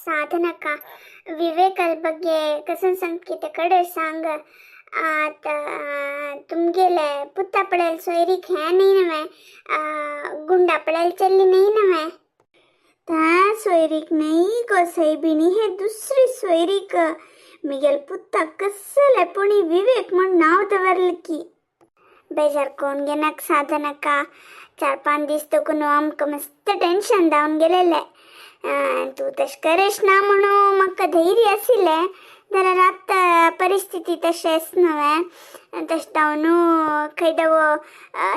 साधनका, विवेकल ಬಗ್ಗೆ कसन सांग ते कडे सांग. आता तुमगेले पुत्ता पडेल सोयरीक है नाही नव्हे, गुंडा पडेल चल्ली नाही नव्हे. त्या सोयरीक नाही गो सैबिणी, हे दुसरी सोयरीक. मिगेल पुत्ता कसले पुणी विवेक म्हण नाव दवरलं की. बेजार कोण घेनाक साधनका, 4-5 दीस तकून आमकां मस्त टेन्शन जावन गेलेलें. तूं तशें करेश ना म्हणून म्हाका धैर्य आशिल्लें, जाल्यार आतां परिस्थिती तशें आस न्हय. तशें जावन खंय दवो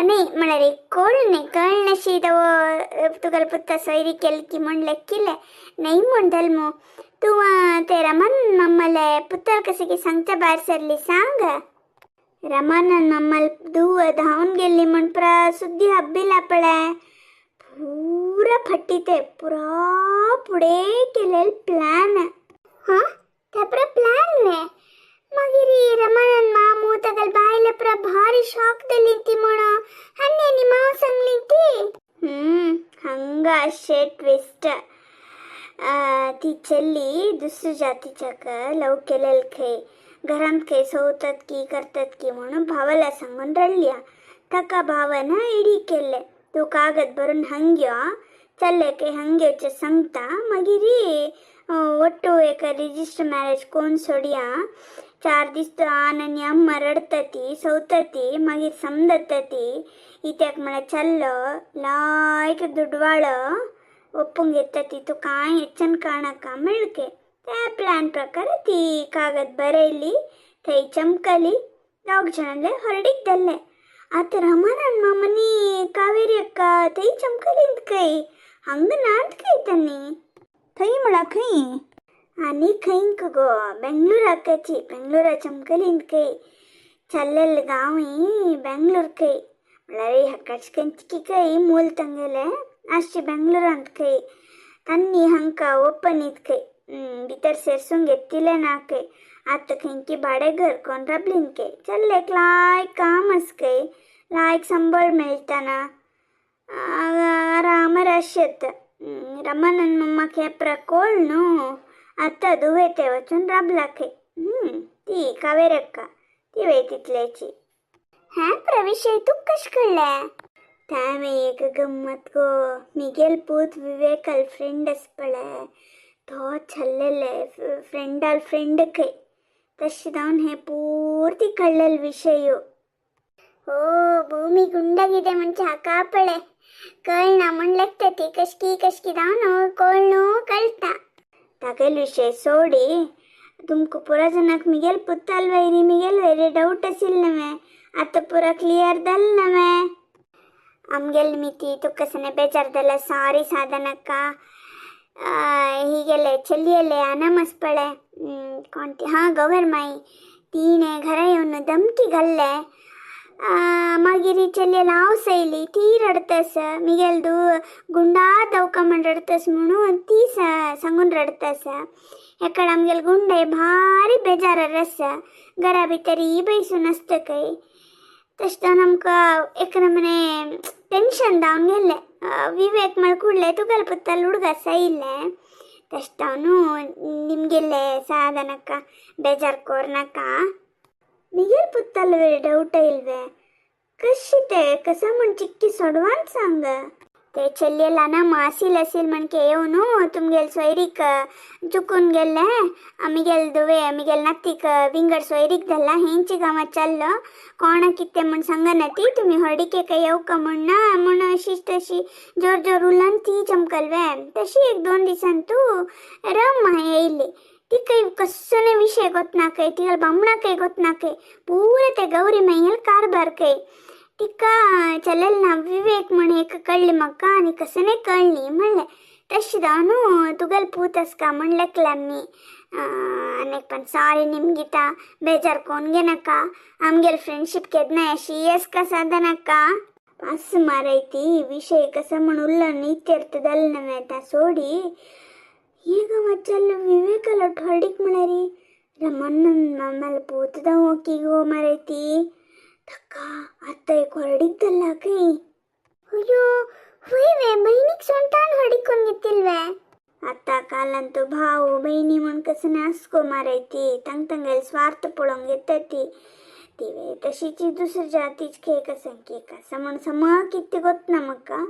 न्ही म्हळ्यार कोळ न्ही कळनाशी दवो तुगेले पुत्ता सोयरी केली की म्हण लेखिल्लें न्ही म्हण धल्मू. तूं ते रमन मम्मले पुत्तर कशें की सांगच्या भायर सरली सांग. रमानंद मम्मल दुव धांवन गेल्ली म्हण प्रा सुद्दी हब्बिला पळे पूरा फट्टी ते पुरा पुढे केलेलं प्लॅन. हां, त्या प्लॅन वे. मागीर रमानंद मामू तगल बायले पुरा भारी शॉक दिली ती म्हण हन्ने नि माव सांगली ती. हंग अशे ट्विस्ट. ती चल्ली दुसऱ्या जातीच्या लव केलेल खंय, घरांत खंय सोवतात की करतात की म्हणून भावाला सांगून रडल्या. ताका भावान इडी केल्ले, तूं कागद भरून हंग्यो चल्ले खंय हंगेवचे सांगता, मागीर ಒಟ್ಟು ಏಕ ರಿಜಿಸ್ಟರ್ ಮ್ಯಾರೇಜ್ कोण सोडया. 4 दीस तो आन आनी अम्मा रडतती सवतती, मागीर समजतती. इत्याक म्हळ्यार चल्लो लायक दुडवाळ ಒಪ್ಪಂग ಎತ್ತತಿ, तूं कांय ಹೆಚ್ಚನ್ काणका म्हणके. त्या प्लॅन प्रकार ती कागद बरयली, थंय चमकली, दोग जाणांले हरडीक धरले. आतां रमानंद मामानी कावेरी अक्का थंय चमकलींत खंय, हंग नात खंय तांणी. थंय म्हळ्यार खंय आनी खंय गो, बेंगळूराकाची बेंगळूरा चमकलींत खंय. चल्लेल गांव बेंगळूर खंय, म्हळ्यार हाकाच खंयची खंय मूल तांगेले आसचे बेंगळूरांत खंय. तांणी हांकां ओपनीत खंय भितर सेरसूंक घेतिल्लें ना खंय. आतां खंयकी भाडें घर कोण राबलीन खंय. चल्लेक लायक काम आसा खंय, लायक संबळ मेळटना, आरामार आशेत. रमानंद मम्माक हें प्रकोळ न्हू, आतां दुवेते वचून राबला खंय. ती कावेरक्का ती वय तितल्याची. हें प्रविशय तुका कशें कळ्ळें? तांवें एक गम्मत गो, मिगेल पूत विवेकाल फ्रेंड आसा पळय, तो चल्लेले फ्रेंडाल फ्रेंड खंय. तशें जावन हें पूर्ती कळ्ळेल विशय. ओ भूमी गुंडाಗಿದೆ म्हणजे हाका पळे कळना म्हण लेखता ती कशकी कशकी जावन कोळ न्हू कळटा. तागेल विशय सोडी, तुमकां पुरा जनाक मिगेल पुत्ताल वैरी मिगेल वैरी डाऊट आशिल्लें नव्हे, आतां पुरा क्लियर जालें नव्हे. आमगेल ಮಿತಿ ತುಕ್ಕಸನೆ ಬೇಜಾರ್ದಲ್ಲ, ಸಾರಿ ಸಾಧನಕ್ಕ. ಹೀಗೆಲ್ಲ ಚಲ್ಲಿಯಲ್ಲೇ ಅನಮಸ್ಪಳೆ कोणती हां गवर माई, तिणे घरा येवन धमकी घाल्ले. मागीर चलयेल हांव सयली, ती रडतस, मिगेल गुंडा दवका म्हण रडतस म्हणून ती सांगून रडतस. एकड आमगेल गुंडे भारी बेजार आसा, घरा भितर ही बैसून आसता खंय. तशें जावन आमकां एक नमने टेन्शन जावन गेल्लें. विवेक म्हळ्यार कुडले तुगेले पुत्ताल हुडग आसा इल्लें. तशें जावन निमगेल्ले साधनಕ್ಕ ಬೇಜಾರು ಕೋರ್ನಕ್ಕ. मिगेल पुत्ताल वेळ डाऊट इल्वे कशी ते कसं म्हण चिक्की सोडवान सांग. ते चल्येला ना मासील असील म्हणके येवन तुमगेल सोयरीक चुकून गेल्ले, मिगेल दुवे मिगेल नत्तीक विंगड सोयरीक धरला, हेंची गांवात चल्लो कोणा कितें म्हण सांगना ती, तुमी हळडीकेक येवका म्हण ना म्हण अशीच तशी जोर जोर उलोवन ती चमकलवे. तशी 1-2 दिसान तूं रम येयली. तिका कस्सोने विषय ಗೊತ್ತನಾಕೈ, तिका बामणाकय ಗೊತ್ತನಾಕೈ, पूरा ते गौरी मैयल कारभार ಕೈ. तिका चलेल ना विवेक म्हण एक कळ्ळी म्हाका आनी कसने कळ्ळी म्हणलें. तशें जावन तुगेल पूत आसका म्हण लेखलें आमी. आनी पण सॉरी निमगिता, बेजार कोण घेनाका. आमगेल फ्रेंडशीप केन्नाय अशी आसका साधनाका. पास मारायती विषय कसा म्हण उल्लो नीत्यर्थ जालें नव्हे ता सोडी. ಈಗ ಮಚ್ಚಲ್ಲ ವಿವೇಕಲ್ಲ ಹೊರಡಿಕ್ म्हळ्यारी ರಮಣ್ಣನ ಮಮ್ಮಲ್ ಪೂತದ ಹೋಗಿಗೋ ಮರೈತಿ ತಕ್ಕ ಅತ್ತ एक ಹೊರಡಿದ್ದಲ್ಲ ಕೈ. ಅಯ್ಯೋ, ಹುಯ್ವೆ ಬೈನಿಕ್ ಸೊಂಟಾನ್ ಹೊಡಿಕೊಂಡ್ ಗಿತ್ತಿಲ್ವೆ? आतां कालान तो भाव बहिणी म्हूण कसं आसको मारायती तांग तांगेले स्वार्थ पळोवंक येता ती ती तशीची दुसऱ्या जातीच खेक आसा केक आसा म्हूण समा कितें गोतना म्हाका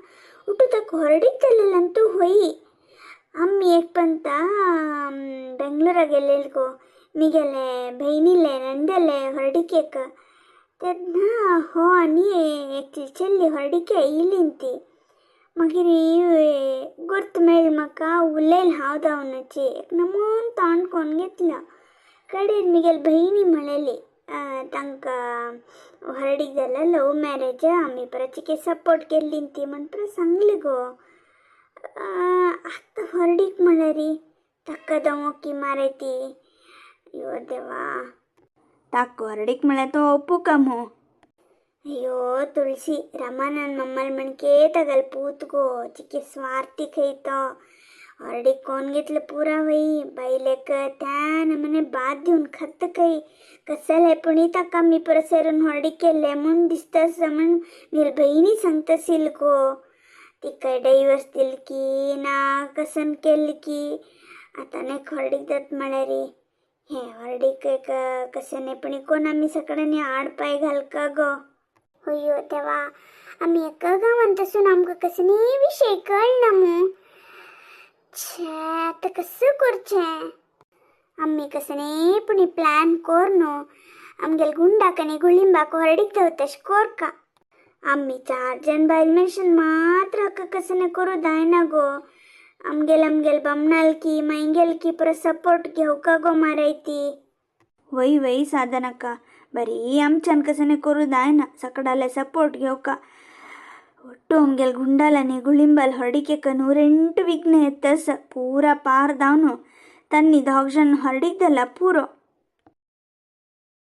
उठू ताका हरडीक जालेल्यान तूं होई. आम्मी एक पंता बेंगलोरा गेलेल गो मिगेले बहिणीले नंदेले हरडिकेक तेन्ना हो आनी एकली चल्ली हरडिके येयलीं ती. मागीर गुर्त मेळ्ळी म्हाका उलयल हांव धांवनाची एक नमून तोंड कोण घेतलो कडेर मिगेल भयणी म्हणलेली तांकां हरडीक जाला लव मॅरेज आमी परत चिके सपोर्ट केल्ली ती म्हण परत सांगली गो. आतां हरडीक म्हळ्यार ताका दमोकी मारायती अय्यो देवा. ताका हरडीक म्हळ्यार तो ಒಪ್ಪುಕ ಮೂ. ಅಯ್ಯೋ ತುಳಸಿ ರಮಾನಂದ್ ಮಮ್ಮಲ್ म्हणके तागेलो पूत गो चिके स्वार्थी खंय तो हरडीक कोण घेतलं पुरा वय बायलेक त्या नमने बाद दिवन खात खंय कसले पुणी ताका आमी परत सरून हरडीक केल्लें म्हूण दिसता आसा म्हूण म्हगेले भयणी सांगता आशिल्ली गो. तिका डायवर्स दिल की ना कसन केल्ली की आतां न्ही हरडीक जाता म्हळ्यार हें हरडीक एक कशें पुणी कोण आमी सगळ्यांनी आड पांय घालका गो. अय्यो देवा आमी एका गांवांत आसून आमकां कसलीय विशय कळना मू. छे आतां कसं करचें आमी कसले पुणी प्लॅन कोर न्हू आमगेले गुंडाक आनी गुळिंबाक हरडीक धांवता तशें कोरका. आमी चार जण बायल मनशान मात्र हाका कसं करूं जायना गो. आमगेल आमगेल बमणालकी मायंगेलकी परत सपोर्ट घेवका गो मारायती. वय वय साधनाका बरी आमच्यान कसं करूं जायना सकडाले सपोर्ट घेवका. ಒಟ್ಟು आमगेल गुंडाल आनी गुಳಿंबाल हरडिकेक 108 ವಿಘ್ನ ಎತ್ತಸ ಪೂರ ಪಾರ್ದಾವನು ತನ್ನಿ दोग जण हरडीक जाला पुरो.